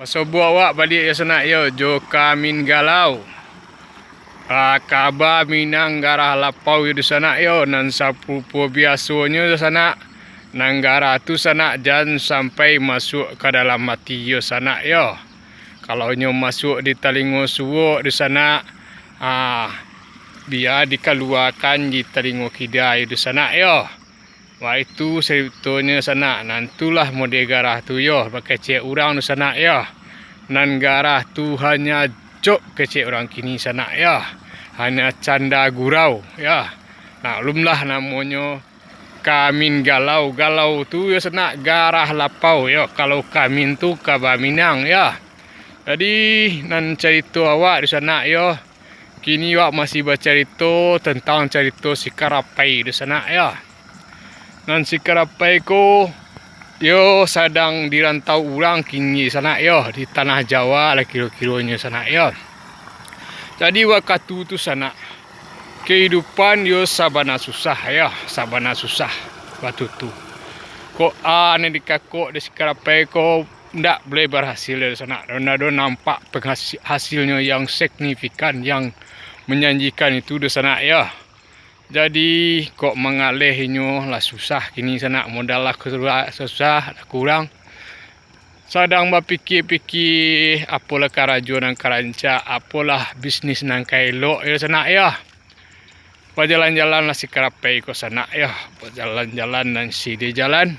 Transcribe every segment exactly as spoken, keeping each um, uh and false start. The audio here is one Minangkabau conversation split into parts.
Basobok awak baliak yo sanak yo, jo Kamin Galau. Ah, kaba Minang garah lapau yo dunsanak yo, nan sapupuo biasonyo dunsanak, nan garah tu sanak jan sampai masuak ka dalam ati yo sanak yo. Kalau nyo masuak di talingo suok dunsanak, ah, bia dikaluakan di talingo kida yo dunsanak yo. Wah, itu caritonyo sanak, nan tulah model garah tu yo, bakecek urang tu sanak yo. Nan garah tu hanya cok kecek urang kini sanak yo. Hanya canda gurau yo. Nah, ulunlah namonyo Kamin Galau. Galau tu yo sanak garah lapau yo. Kalau Kamin tu kaba Minang yo. Jadi, nan carito awak tu sanak yo. Kini awak masih bacarito tantang carito si Karapai tu sanak yo. Nan si Karapai ko, yo sadang dirantau urang kini sanak yo, di tanah Jawa lah kiro-kironyo sanak yo. Jadi wakatu tu sanak, kahidupan yo sabana susah yo, sabana susah wakatu tu. Kok a nan dikakok dek si Karapai ko ndak buliah barhasil dek sanak. Ndak ado nampak penghasi-, hasilnyo yang signifikan, yang manjanjikan itu dek sanak yo. Jadi, kok mangaleh inyo lah susah kini sanak, modal lah kurang, susah, lah kurang. Sadang bapikia-pikia, apolah karajo nan ka rancak, apolah bisnis nan ka elok yo sanak yo. Bajalan-jalan lah si Karapai ko sanak yo, bajalan-jalan nan si di jalan.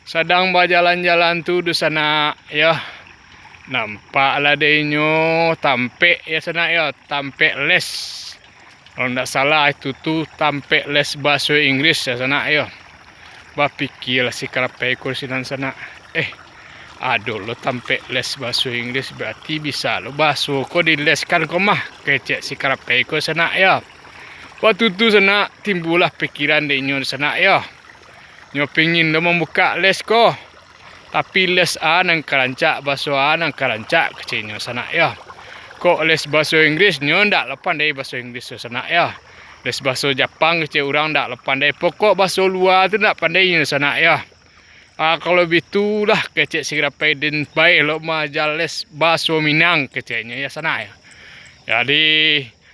Sadang bajalan-jalan tu dunsanak yo, nampak lah dek inyo tampek yo sanak yo, tampek les. Kalau ndak salah itu tu tampek les baso Inggris yo sanak yo. Bapikialah si Karapai ko sinan sanak, eh, ado lo tampek les baso Inggris, berarti bisa lo baso ko dileskan ko mah, kecek si Karapai ko sanak yo. Wakatu tu sanak timbullah pikiran dek inyo sanak yo. Nyo pingin lo mambukak les ko. Tapi les a nan ka rancak, baso a nan ka rancak, kecek inyo sanak yo. Kok les baso Inggris, nyo ndak lo pandai baso Inggris tu sanak yo. Les baso Japang, kecek urang, ndak lo pandai. Pokok baso lua tu ndak pandai inyo sanak yo. Ah, kalau bitulah kecek si Karapai, den bae lo maaja les baso Minang, keceknyo yo sanak yo. Jadi,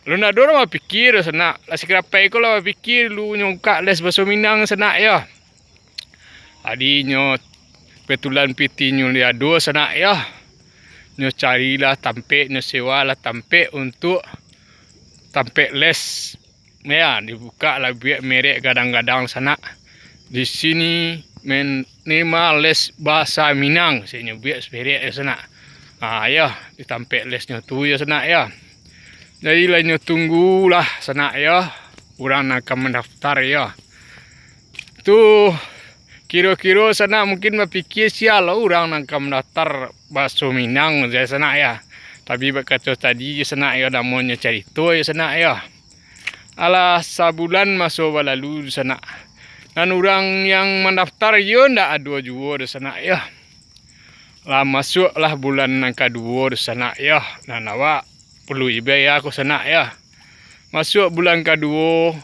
alun ado lah bapikia sanak. Lah si Karapai ko lah bapikia lu nyongkak les baso Minang sanak yo. Adinyo, kebetulan pitinyo lai ado sanak yo. Nyo carilah tampek, nyo sewalah tampek untuak tampek les. Ya, dibukaklah buek merek gadang-gadang sanak. Di sini men-, nerima les bahasa Minang, ceknyo buek merek yo sanak. Ah, yo, di tampek lesnyo tu yo sanak yo. Jadi, lah nyo tunggulah sanak yo, urang nan ka mandaftar yo. Tu kiro-kiro sanak mungkin bapikia, sia lo urang nan ka mandaftar baso Minang, jar sanak yo. Tapi bak kato tadi sanak yo, namonyo carito yo sanak yo. Alah sabulan maso balalu sanak. Nan urang yang mandaftar yo ndak ado juo do sanak yo. Lah masuak lah bulan nan kaduo do sanak yo. Nan awak perlu ibaya ko sanak yo. Masuak bulan kaduo,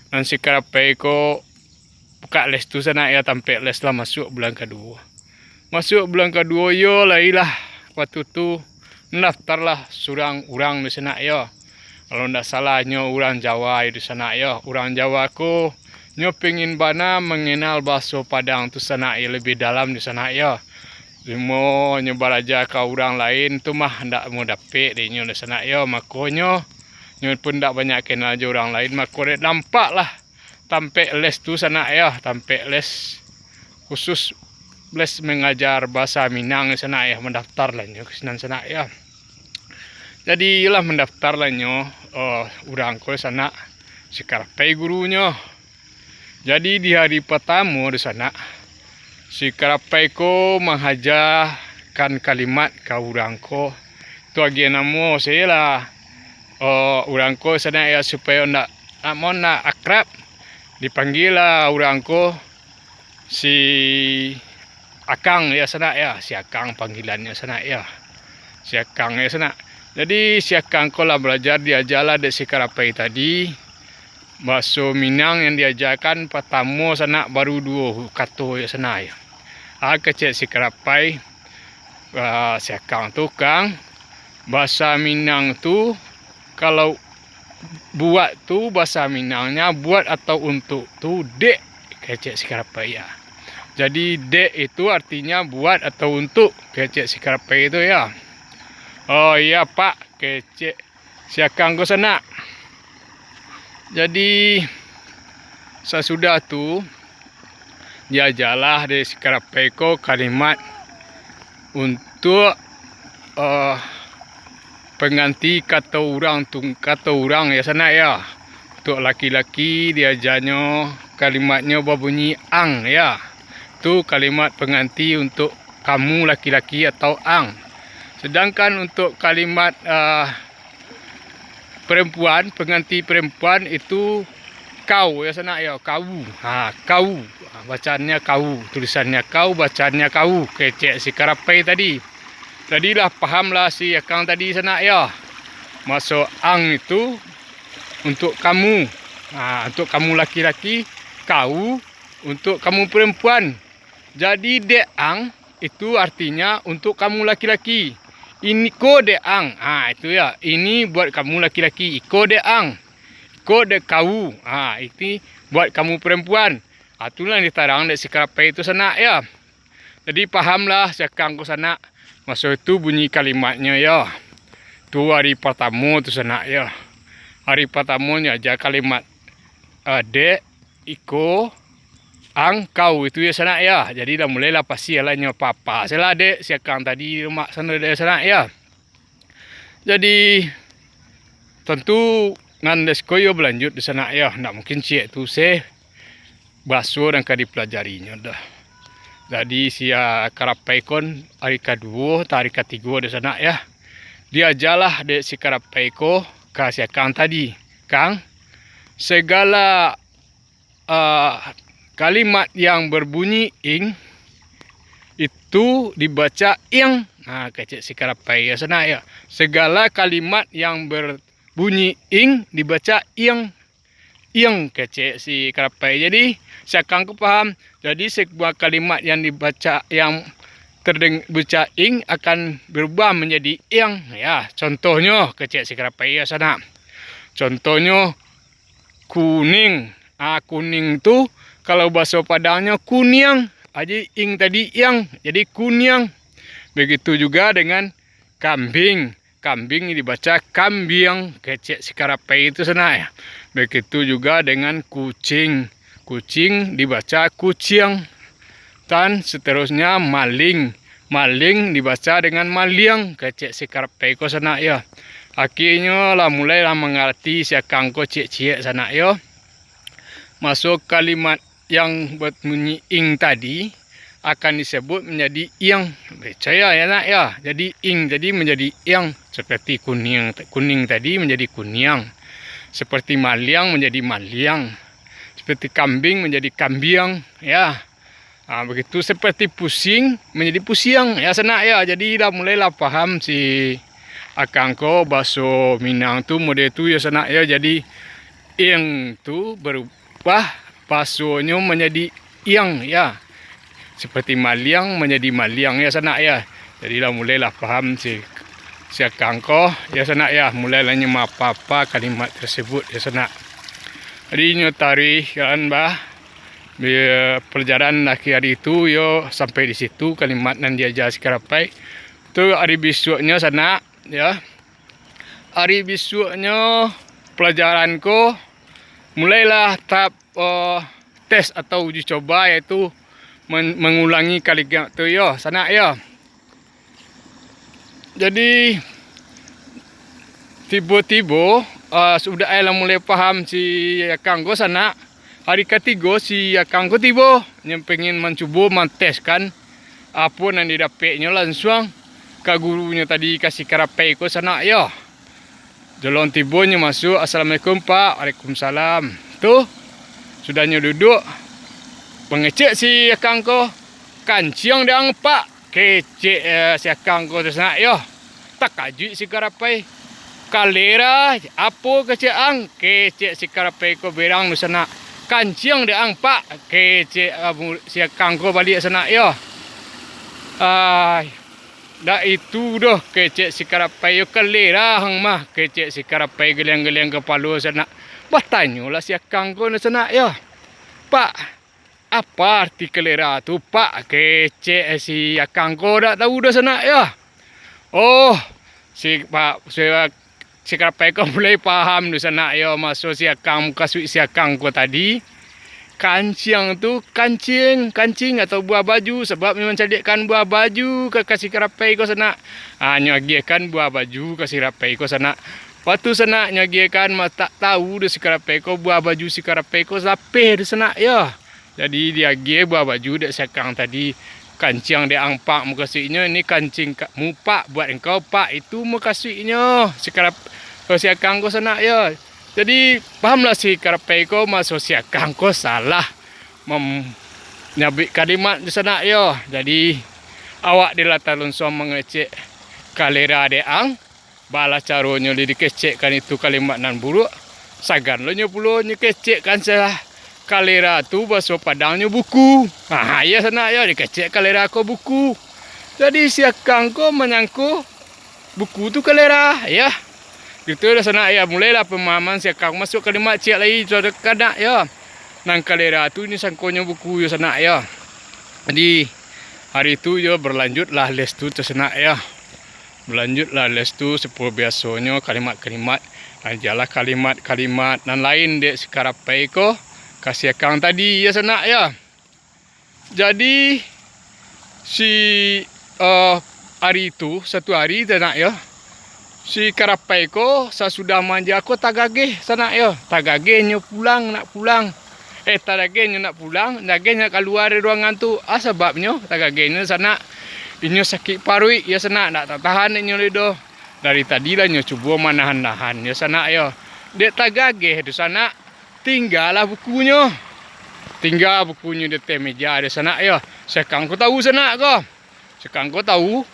nan si Karapai ko bukak les tu sanak yo, tampek les lah masuak bulan kaduo. Masuak bulan kaduo yo lai lah, wakatu tu mandaftarlah surang urang di sanak yo. Kalau ndak salah nyo urang Jawa di sanak yo. Urang Jawa ko nyo pingin bana mangenal baso Padang tu sanak yo, lebih dalam di sanak yo. Cuma nyo baraja ka urang lain tu mah ndak mau dapek dek inyo di sanak yo. Makonyo, nyo pun ndak banyak kenal jo urang lain, mako dek nampak lah tampek les tu sanak yo, tampek les khusus les mangaja bahasa Minang sanak yo, mandaftar lah nyo ka sinan sanak yo. Jadi lah mandaftar lah nyo, eh, urang ko sanak, si Karapai gurunyo. Jadi di hari patamo di sanak, si Karapai ko mangajakan kalimat ka urang ko. Tu agiah namo sajolah, eh, urang ko sanak yo, supayo ndak, namo ndak akrab, dipanggia lah urang ko si Akang yo sanak yo, si Akang panggilannyo sanak yo. Si Akang yo sanak. Jadi si Akang ko lah balajar, diajalah dek si Karapai tadi. Baso Minang yang diajakan patamo sanak baru duo kato yo sanak yo. Ah, kecek si Karapai, Ah, siakang tu, Kang, basa Minang tu, kalau buat tu, basa Minangnya buat atau untuk tu, dek, kecek si Karapai, ya. Jadi, dek itu artinya buat atau untuk, kecek si Karapai tu, ya. "Oh, iya, Pak," kecek siakang ko sanak. Jadi, sasudah tu, diajalah dek si Karapai ko kalimat untuak, eh, pangganti kato urang tu, kato urang, ya, sanak, ya. Untuak laki-laki, diajanyo kalimatnyo babunyi ang, ya. Tu kalimat pangganti untuak kamu laki-laki atau ang. Sedangkan untuak kalimat, eh, perempuan, pangganti perempuan itu kau, ya, sanak, ya, kau. Ha, kau. Ha, bacaannya kau, tulisannya kau, bacaannya kau, kecek si Karapai tadi. Jadi lah pahamlah si Akang tadi, sanak, ya. Maso ang itu untuk kamu. Ha, untuk kamu laki-laki, kau, untuk kamu perempuan. Jadi, dek ang itu artinya untuk kamu laki-laki. Ini ko dek ang. Ha, itu ya. Ini buat kamu laki-laki. Iko dek ang. Iko dek kau. Ha, ini buat kamu perempuan. Ha, itulah yang ditarang dek si Karapai itu, sanak, ya. Jadi, pahamlah si Akang ko, sanak. Maso itu bunyi kalimatnyo, ya. Tu hari partamo tu, sanak, ya. Hari partamo nyo aja kalimat, eh, dek, iko, ang, kau itu, ya, sanak, ya. Jadi, lah mulailah pasti lah nyo papa. Salah dek si Akang tadi, mak sano dek, sanak, ya. Jadi, tantu nan dek siko yo balanjut di sanak, ya. Ndak mungkin ciek tu se baso nan ka dipelajarinyo doh. Jadi, si Karapai kon hari kaduo atau hari katigo di sanak, ya. Diajalah dek si Karapai ko ka si Akang tadi, "Kang, segala, ah, kalimat yang berbunyi ing, itu dibaca iang." Nah, kecek si Karapai, ya, sanak, ya. "Segala kalimat yang berbunyi ing dibaca iang." Iang, kecek si Karapai. Jadi, si Akang ko paham. Jadi, sebuah kalimat yang dibaca, yang terdeng-, baca ing akan berubah menjadi iang. Ya, contohnyo, kecek si Karapai, ya, sanak. Contohnyo, kuning. Ah, kuning tu, kalau baso Padangnyo, kuniang. Ah, jadi ing tadi iang, jadi kuniang. Begitu juga dengan kambing. Kambing dibaca kambiang, kecek si Karapai itu, sanak, ya. Begitu juga dengan kucing. Kucing dibaca kuciang. Dan seterusnya, maling. Maling dibaca dengan maliang, kecek si Karapai ko, sanak, yo. Akhirnyo lah mulailah mangarati si Akang ko ciek-ciek, sanak, yo. Maso kalimat yang berbunyi ing tadi akan disebut menjadi iang. Picayo, yo, nak, yo. Jadi, ing tadi menjadi iang, seperti kuning, kuning tadi menjadi kuniang, seperti maliang menjadi maliang, seperti kambing menjadi kambiang, ya. Ah, begitu, seperti pusing menjadi pusiang, ya, sanak, ya. Jadi, lah mulailah paham si Akang ko baso Minang tu model tu, ya, sanak, ya. Jadi, ing tu berubah basonyo menjadi iang, ya. Seperti maliang menjadi maliang, ya, sanak, ya. Jadi, lah mulailah paham si, si Akang ko, ya, sanak, ya. Mulailah nyo maapa-apa kalimat tersebut, ya, sanak. Jadi, nyo taruih kan, bah. Bi-, pelajaran akhir hari tu, yo, sampai di situ kalimat nan diaja si Karapai. Tu hari bisuaknyo, sanak, yo. Hari bisuaknyo pelajaran ko mulailah tahap, eh, tes atau uji coba, yaitu men-, mengulangi kalimat tu, yo, sanak, yo. Jadi, tibo-tibo, ah, sudah ai lah mulai paham si Akang ko, sanak. Hari katigo si Akang ko tibo, nyo pengen mancubo manteskan apo nan didapeknyo lansuang ka gurunyo tadi, ka si Karapai ko, sanak, yo. Jolong tibo nyo masuak, "Assalamualaikum, Pak." "Waalaikumsalam." Tu, sudah nyo duduak, mangecek si Akang ko, "Kanciang dek ang, Pak," kecek, eh, si Akang ko tu, sanak, yo. Takajuik si Karapai. "Kalera, apo kecek ang?" kecek si Karapai ko berang tu, sanak. "Kanciang dek ang, Pak," kecek, eh, mu-, si Akang ko baliak, sanak, yo. Ai. Ndak itu doh, kecek si Karapai yo, kalera ang mah, kecek si Karapai galiang-galiang kapalo sanak. Batanyolah si Akang ko sanak yo, "Pak, apa arti kalera tu, Pak?" kecek si Akang ko, ndak tahu doh sanak yo. Oh, si Pak, si, si Karapai ko mulai paham tu sanak yo, maso si Akang, mukasuik si Akang ko tadi, kanciang tu kancing, kancing atau buah baju, sabab inyo mancaliakkan buah baju ka, ka si Karapai ko sanak. Ha, nyo agiahkan buah baju ka si Karapai ko sanak. Waktu sanak nyo agiahkan, ma-, tak tahu doh si Karapai ko, buah baju si Karapai ko lapeh tu sanak yo. Jadi, diagiah buah baju dek si Akang tadi, kanciang dek ang Pak, mukasuiknyo, ini kancing ka-, mu Pak, buat engkau Pak, itu mukasuiknyo, si Karap-, si Akang ko sanak yo. Jadi, pahamlah si Karapai ko, maso si Akang ko salah mem-, nyabuik kalimat di sanak yo. Jadi, awak dilatah lonsuang mangecek kalera dek ang, Balah caronyo dikecekkan itu kalimat nan buruak, sagan lo nyo pulo nyo kecekkan se-, kalera tu baso Padangnyo buku. Ha, iyo sanak yo, dikecek kalera ko buku. Jadi si Akang ko manyangko buku tu kalera, yo. Gitu dah sanak yo, mulailah pemahaman si Akang masuak kalimat ciek lai, sudah kanak yo. Nan kalera tu nyo sangkonyo buku yo sanak yo. Jadi hari tu yo berlanjutlah les tu, tu sanak yo. Balanjuiklah les tu, sarupo biasonyo, kalimat-kalimat, ajalah kalimat-kalimat nan lain dek si Karapai ko ka si Akang tadi, yo sanak yo. Jadi, si, eh, ari tu, satu ari sanak yo, si Karapai ko sasudah manja ko tagageh sanak yo, tagageh nyo pulang, nak pulang. Eh, tagageh nyo nak pulang, tagageh nyo nak kalua dari ruangan tu. Ah, sababnyo tagageh nyo sanak, inyo sakik paruik, yo sanak, ndak tatahan inyo lido. Dari tadi lah nyo cubo manahan-nahan, yo sanak yo. Dek tagageh tu sanak, tinggalah bukunyo. Tingga bukunyo di ateh meja tu sanak yo. Si Akang ko tahu sanak ko. Si Akang ko tahu,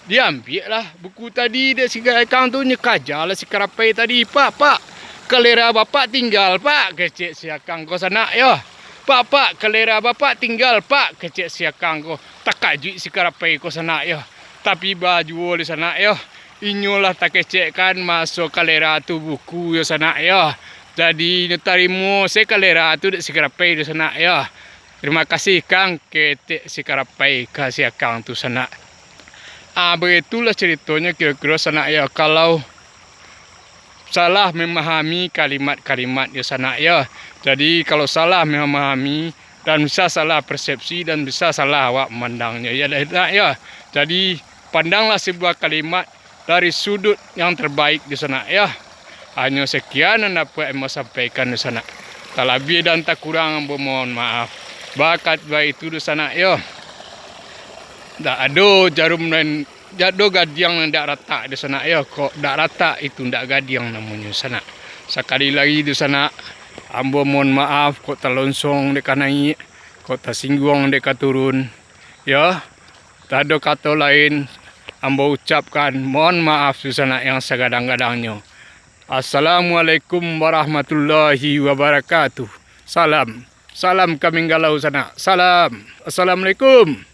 diambiaklah buku tadi dek si Akang tu, nyo kajalah si Karapai tadi. "Pak, Pak, kalera Bapak tinggal, Pak," kecek si Akang ko sanak yo. "Pak, Pak, kalera Bapak tinggal, Pak," kecek si Akang ko. Takajuik si Karapai ko sanak yo. Tapi bajuo di sanak yo, inyo lah takecekkan maso kalera tu buku yo sanak yo. Jadi inyo tarimo se kalera tu dek si Karapai tu sanak yo. "Tarimo kasih, Kang," kecek si Karapai ka si Akang tu sanak. Ah, baitulah caritonyo kiro-kiro sanak yo, kalau salah memahami kalimat-kalimat yo sanak yo. Jadi kalau salah memahami dan bisa salah persepsi dan bisa salah awak mandangnyo, yo dah sanak yo. Jadi pandanglah sebuah kalimat dari sudut yang terbaik di sanak yo. Hanyo sekian nan dapek ambo sampaikan di sanak. Talabiah dan takurang ambo mohon maaf. Bakat baitu di sanak yo. Ndak ado jarum nan, ndak ado gadiang nan ndak ratak di sanak yo. Kok ndak ratak, itu ndak gadiang namonyo sanak. Sakali lagi di sanak, ambo mohon maaf kok talonsong dek ka naiak, kok tasingguang dek ka turun. Yo, tak ado kato lain ambo ucapkan, mohon maaf di sanak yang sagadang-gadangnyo. Assalamualaikum warahmatullahi wabarakatuh. Salam. Salam Kaminggalau sanak. Salam. Assalamualaikum.